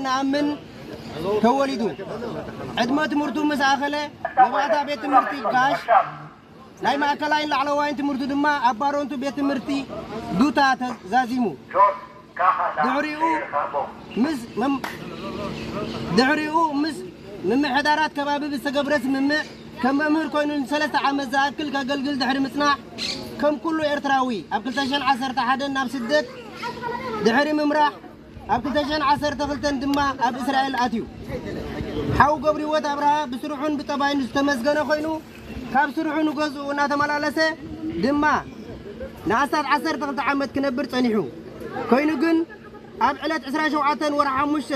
ንኣምን ተወሊዱ። ዕድመ ትምህርቱ ምስ ኣኸለ መባእታ ቤት ትምህርቲ ጋሽ ናይ ማእከላይን ላዕለዋይን ትምህርቱ ድማ ኣብ ባረንቱ ቤት ትምህርቲ ዱታ ተዛዚሙ። ድሕሪኡ ምስ መም-፣ ድሕሪኡ ምስ ምምሕዳራት ከባቢ ብዝተገብረ ስምምዕ ከም መምህር ኮይኑ ንሰለስተ ዓመት ዝኣክል ከገልግል ድሕሪ ምጽናሕ ከም ኩሉ ኤርትራዊ ኣብ ክልተ ሽሕን ዓሰርተ ሓደን ናብ ስደት ድሕሪ ምምራሕ ኣብ ክልተ ሽሕን ዓሰርተ ክልተን ድማ ኣብ እስራኤል ኣትዩ። ሓው ገብረህይወት ኣብርሃ ብስርሑን ብጠባዩን ዝተመስገነ ኮይኑ ካብ ስርሑ ንገዝኡ እናተመላለሰ ድማ ንኣስታት ዓሰርተ ክልተ ዓመት ክነብር ጸኒሑ። ኮይኑ ግን ኣብ ዕለት ዕስራን ሸውዓተን ወርሒ ሓሙሽተ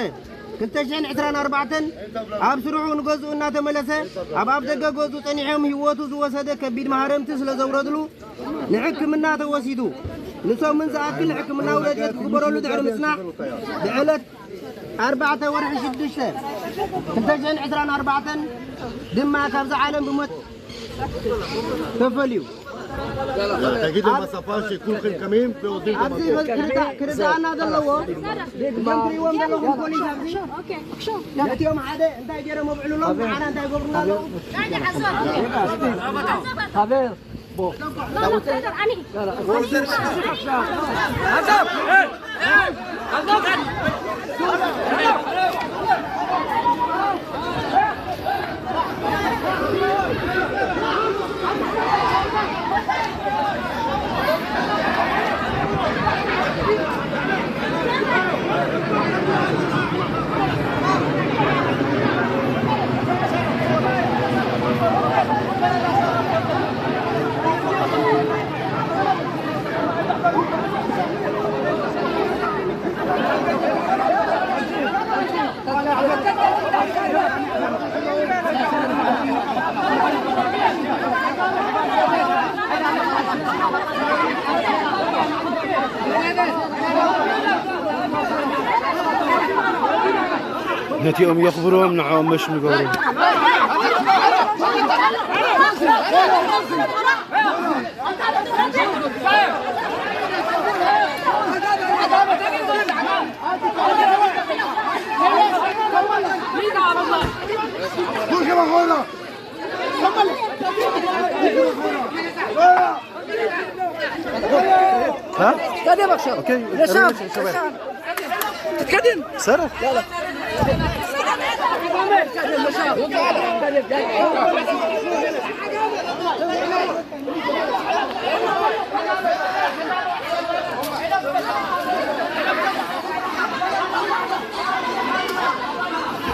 ክልተ ሽሕን ዕስራን ኣርባዕተን ኣብ ስርሑ ንገዝኡ እናተመለሰ ኣብ ኣፍ ደገ ገዝኡ ጸኒሖም ህይወቱ ዝወሰደ ከቢድ ማህረምቲ ስለ ዘውረድሉ ንሕክምና ተወሲዱ ንሰሙን ዝኣክል ሕክምናዊ ረድኤት ክግበረሉ ድሕሪ ምጽናሕ ብዕለት ኣርባዕተ ወርሒ ሽዱሽተ ክልተ ሽሕን ዕስራን ኣርባዕተን ድማ ካብዛ ዓለም ብሞት ተፈልዩ። תגיד למספה שכולכם קמים ועובדים את ኣብዚ המקום. ክርዳ- ክርዳእና ዘለዎ እዞም ትሪእዎም ዘለኹም ፖሊስ ኣብዚ ነቲኦም ሓደ እንታይ ገይሮም ኣብዕሉሎም ንዓና እንታይ ገብሩና ኣለዉ። ነቲኦም የኽብርዎም ንዕኦም መሽ ንገብሩ። تتكلم اخشر اوكي يا شاب شباب تتكلم سرح يلا